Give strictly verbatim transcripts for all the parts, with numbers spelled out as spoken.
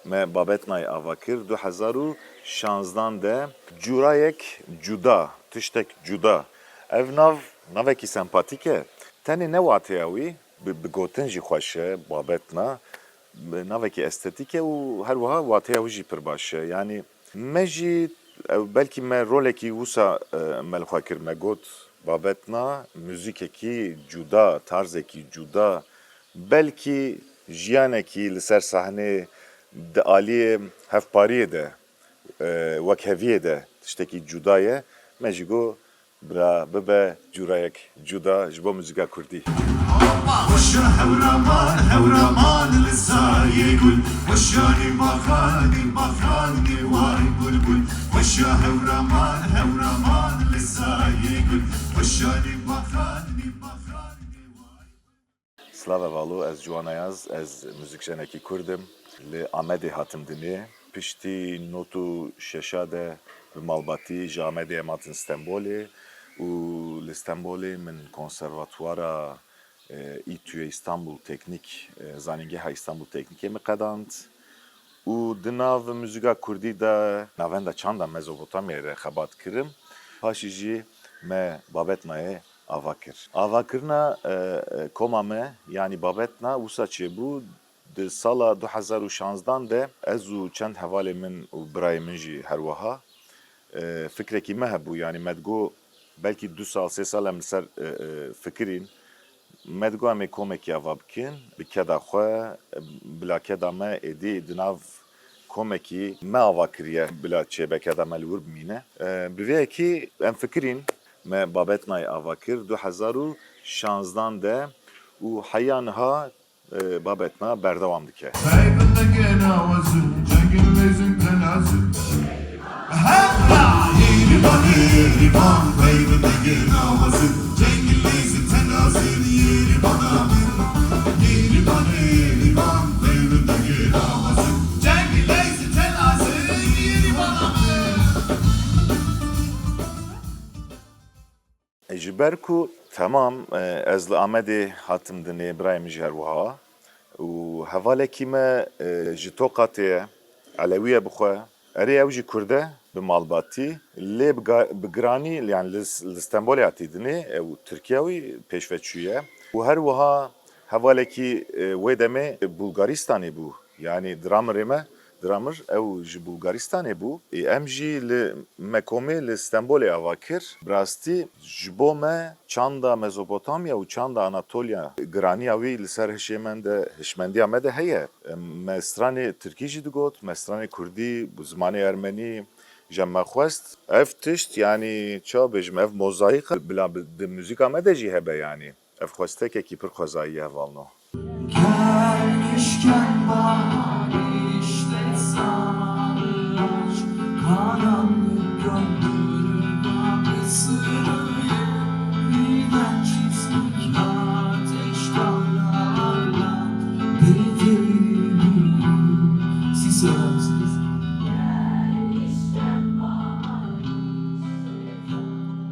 Me Babetnayê ava kir du hezar û şanzdan de. Curayek cuda, tiştek cuda. Ev nav, navekî sempatîk e. Tenê ne wateya wî, bi, bi gotin jî xweş e, Babetna. Navekî estetîk e û her wiha wateya wî jî pir baş e. Yanî me jî, ew, belkî me rolekî wisa, e, me li xwe kir, me got, Babetna, muzîkekî cuda, tarzekî cuda, belkî jiyanekî li ser sahnê di aliyê hevpariyê de, e, wekheviyê de tiştekî cuda ye. Me jî got, bila bibe curayek cuda ji bo muzîka kurdî. Weşa hewraman, hewraman li sayê gul. Weşanî baxanî, baxanî way bulbul. Weşa hewraman, hewraman li sayê gul. Weşanî baxanî, baxanî way. Slava Valo, ez Ciwan Ayaz, ez muzîkjenekî Kurd im. Li Amedê hatim dinê. Piştî nod û şeşa de bi malbatî ji Amedê em hatin Stenbolê û li Stenbolê min konservatuwara, e, İTÜ'ye, İstanbul Teknik, e, Zanîngeha İstanbul Teknikê min qedand. Û di nav muzîka kurdî de navenda çanda Mezopotamyayê re xebat kirim. Paşî jî me Babetnayê ava kir. Avakirina, e, e, koma me, yanî Babetna wisa çêbû, di sala du hezar û şanzdan de ez û çend hevalê min û birayê min jî her wiha, e, fikrekî me hebû. Yanî me digot, belkî du sal, sê sal em li ser, e, e, fikirîn. Me digot em ê komekî ava bikin, bi keda xwe, e, bila keda me êdî di nav komekî me ava kiriye, bila çêbe keda me li wir bimîne. E, bi vê yekê em fikirîn, me Babetnayê ava kir du hezar û şanzdan de û heya niha, e, Babetna berdewam dike. Baby, nigga, now I see, drinking lazy, then I see. Hoppa! Yeri bana, yeri bana, baby, nigga, now I see, drinking lazy, then I see, yeri bana, yeri bana, yeri bana, baby, nigga, now I see, drinking lazy, then I see, yeri bana. E, ji ber ku temam, e, ez li Amedê hatim dinê, birayê min jî her wiha. Û hevalekî me, e, ji Toqatê ye, Elewî ye bi xwe. Erê, ew jî Kurd e, bi malbatî. Lê bi ga-, bi giranî, yani li, li Stenbolê hatî dinê, ew Tirkiye wî pêşveçû ye. Û her wiha hevalekî, e, wê demê Bulgaristanê bû. Yanî diramirê me, diramir ew ji Bulgaristanê bû. Ê, em jî li me komê li Stenbolê ava kir. Bi rastî ji bo me çanda Mezopotamya û çanda Anatolya giraniya wî li ser hişê me de, hişmendiya me de heye. Em, me stranê tirkî jî digot, me stranê kurdî, bi zimanê ermenî, ji me xwest. Ev tişt, yanî, çawa bêjim, ev mozayîk bila bi, di muzîka me de jî hebe, yanî. Ev xwestekekî pir xwezayî ye hevalno. Gelmişken bahar işte savaş, karanlık gönlüme ısırıyor. Birden çizdik ateş dalgalarla bedenimi, siz sensiz. Gelmişken bahar işte savaş.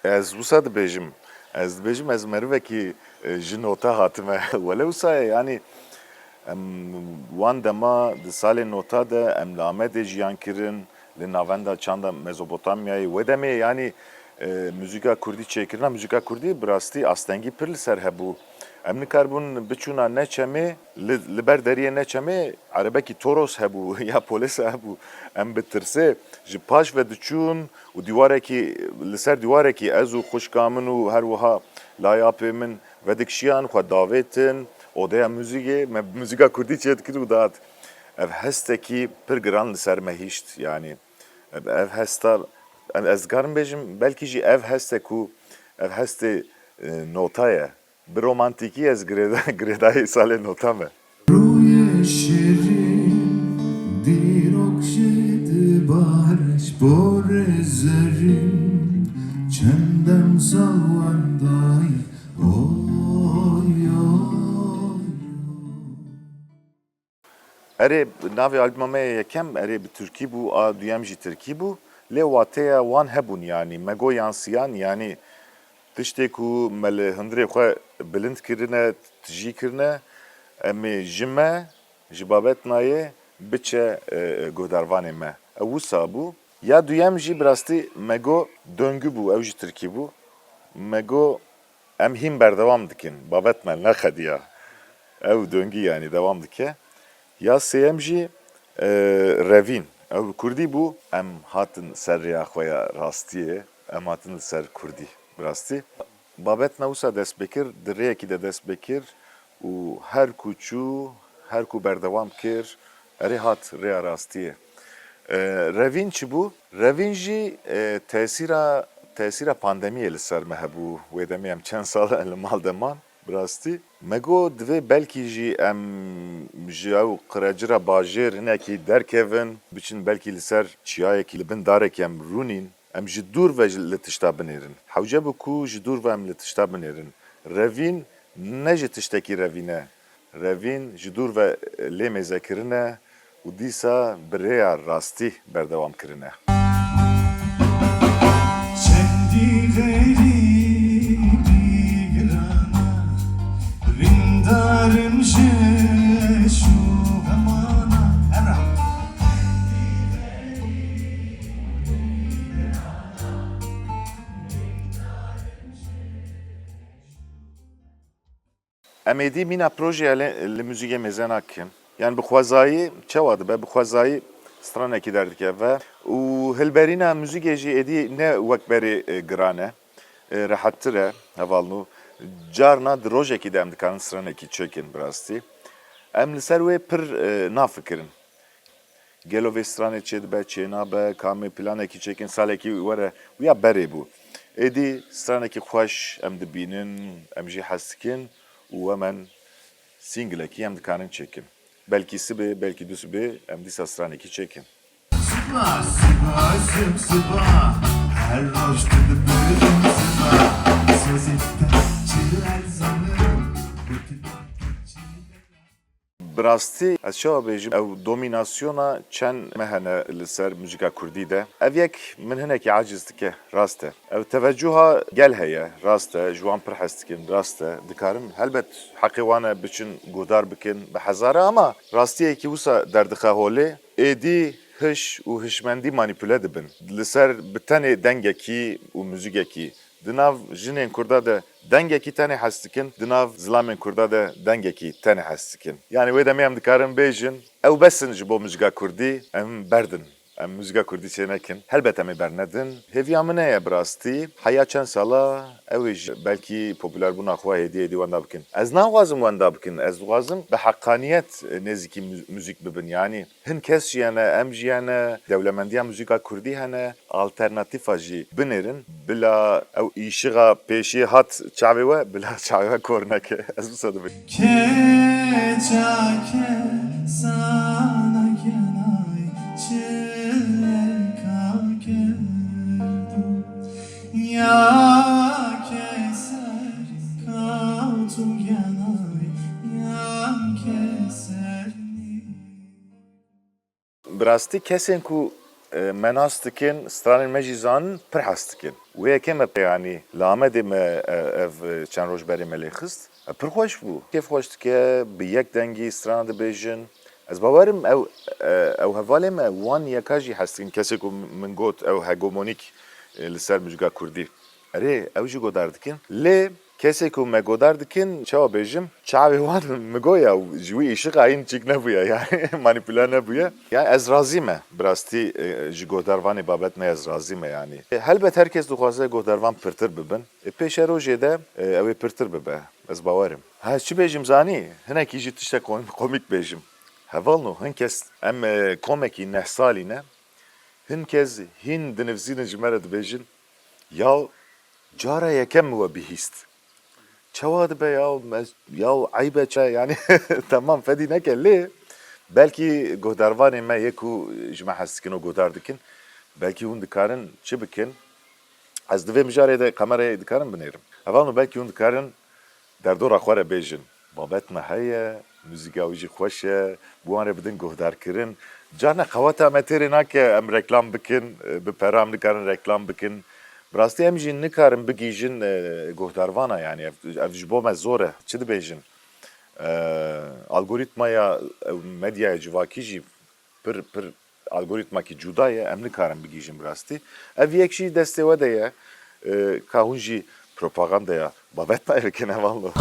Ez wisa dibêjim, ez dibêjim, ez merivekî, e, ji nota hatime. Wele wisa ye, yanî em wan dema di salê nota de em li Amedê jiyan kirin, li navenda çanda Mezopotamyayê. Wê demê, yanî, e, muzîka kurdî çêkirina, muzîka kurdî bi rastî astengî pir li ser hebû. Em nikaribûn biçûna ne çemê, li, li ber deriyê ne çemê erebekî Toros hebû ya polêsa hebû. Em bi tirsê ji paş ve diçûn û dîwarekî, li ser dîwarekî ez û xwişka min û her wiha layapê min vedikişiyan, xwe davêtin odeya muzîkê, me muzîka kurdî çêdikir û dat. Ev hestekî pir giran li ser me hişt, yanî ev, ev hesta, em, ez dikarim bêjim, belkî jî ev heste ku, ev hestê, e, nota ye. Bi romantîkî ez girêda-, girêdayî salê nota me. Şêrîn dîrok jê dibare ji porê zerîn, çend demsal wendayî, oy, oy, oy. Erê, navê albuma me yê yekem, erê, bi tirkî bû, a duyem jî tirkî bû. Lê wateya wan hebûn, yanî me got yansiyan, yanî tiştê ku me li hundirê xwe bilind kirine, tijî kirine, em ê ji me, ji babetnayê biçe, e, guhdarvanê me. Ew wisa bû. Ya duyem jî bi rastî me got döngü bû, ew jî tirkî bû. Me got em hîn berdewam dikin, babet me nexediya. Ew döngü, yanî, dewam dike. Ya sêyem jî, e, revîn. Ew bi kurdî bû. Em hatin ser rêya xwe ya rastiyê. Em hatin li ser kurdî. Bi rastî. Babet me wisa dest pê kir, di rêyekî de dest pê kir û her ku çû, her ku berdewam kir, erê hat rêya rastiyê. E, revîn çi bû? Revîn jî, e, tesîra, tesîra pandemiyê li ser me hebû. Wê demê em çend sal li mal de man, bi rastî. Me got, divê belkî jî em ji ew qirecira bajêr hinekî derkevin, biçin belkî li ser çiyayekî, li bin darekî em rûnîn. Em ji dûr ve ji, li tişta binêrin. Hewce bû ku ji dûr ve em li tişta binêrin. Revîn ne ji tiştekî revîn e. Revîn ji dûr ve lê mêze kirine û dîsa bi rêya rastî berdewam kirine. Çendî xêrî bî girana, rîndarim ji şû xemana. Hemra. Em êdî mîna projeya li, li muzîkê mêze nakin. Yani bi xwezayî çawa dibe? Bi xwezayî stranekî derdikeve û hilberîna muzîkê jî êdî ne wek berê, e, giran e. E, rehettir e, hevalno. Carna di rojekî de em dikarin stranekî çêkin bi rastî. Em li ser wê pir, e, nafikirin. Gelo vê stranê çêdibe, çênabe, ka em ê planekî çêkin, salekî were, wiya berê bû. Êdî stranekî xweş em dibînin, em jî hez dikin û hemen sîngilekî em dikarin çêkin. Belkî sibê, belkî du sibê em dîsa stranekî çêkin. Siba, siba, sim siba, her roj tu dibim siba. Sozê te çi elzanim, gotin te çi Bi rastî, ez çawa bêjim, ew domînasyona çend me hene li ser muzîka kurdî de. Ev yek min hinekî aciz dike, rast e. Ew tevecuha gel heye, rast e, ji wan pir hez dikin, rast e. Dikarin, helbet, heqê wan e biçin guhdar bikin, bi hezare, ama rastiyekî wisa derdixe holê, êdî hiş û hişmendî manîpule dibin. Li ser bi tenê dengekî û muzîkekî Di nav jinên Kurda de dengekî tenê hes dikin, di nav zilamên Kurda de dengekî tenê hes dikin. Yanî wê demê em dikarin bêjin, ew bes in ji bo muzîka Kurdî, em berdin. Em muzîka Kurdî çê nekin. Helbet em ê bernedin. Hêviya min heye bi rastî. Heya çend sala ew ê jî belkî popûlerbûna xwe hêdî hêdî wenda bikin. Ez naxwazim wenda bikin. Ez dixwazim bi heqaniyet nêzîkî mu-, muzîk bibin. Yanî Hin kes jî hene, em jî hene, dewlemendiya muzîka kurdî hene, alternatîfa jî binêrin. Bila ew îşixa pêşiyê hat çavê we, bila çavê we kor neke. Ez wisa dibêjim. Keçake sana kenay çileka kerdo. Ya keser ka tu genay, ya keser. Bi rastî kesên ku, e, me nas dikin, stranên me jî zanin, pir hes dikin. Wê yekê me pê, yanî li Amedê me, e, ev, e, çend roj berê me lê xist. E, pir xweş bû. Kêf xweş dike, bi yek dengî strana dibêjin. Ez bawerim ew, e, ew hevalê me wan yeka jî hes dikin. Kesê ku min got ew hegemonîk, e, li ser muzîka kurdî. Erê, ew jî godar dikin. Lê kesê ku me godar dikin, çawa bêjim, çavê wan mi goya û ji wî îşiqa hîn çîk nebûye, yani manîpule nebûye. Yani ez razî me, bi rastî, e, ji godarvanê babet me ez razî me yani. E, helbet her kes dixwaze godarvan pirtir bibin. E, pêşerojê de, e, ew ê pirtir bibe. Ez bawerim. Ha, çi bêjim zanî? Hinekî jî tiştek kom-, komîk bêjim. Hevalno, hin kes em, e, komekî neh salî ne. Hin kes hîn dinivzînin ji me re dibêjin, yaw cara yekem min we bihîst. Çawa dibe yaw, me, yaw eyb e çi, yani tamam fedî neke lê Belkî guhdarvanê me yê ku ji me hez dikin û guhdar dikin, belkî hûn dikarin çi bikin? Ez di vê mijarê de kamerayê dikarim binêrim. Hevalno, belkî hûn dikarin derdora xwe re bêjin. Babet me heye, muzîka wî jî xweş e, bi wan re bidin guhdarkirin. Carna qeweta me têrê nake em reklam bikin, bi pera em nikarin reklam bikin. Bi rastî em jî nikarin bigihîjin, e, guhdarvana, yanî ev, ev ji bo me zor e. Çi dibêjin? E, algoritmaya, e, medyaya civakî jî pir, pir algoritmakî cuda ye, em nikarin bigihîjin bi rastî. Ev yek jî destê we de ye, e, ka hûn jî propagandaya Babet me bikin, hevalno.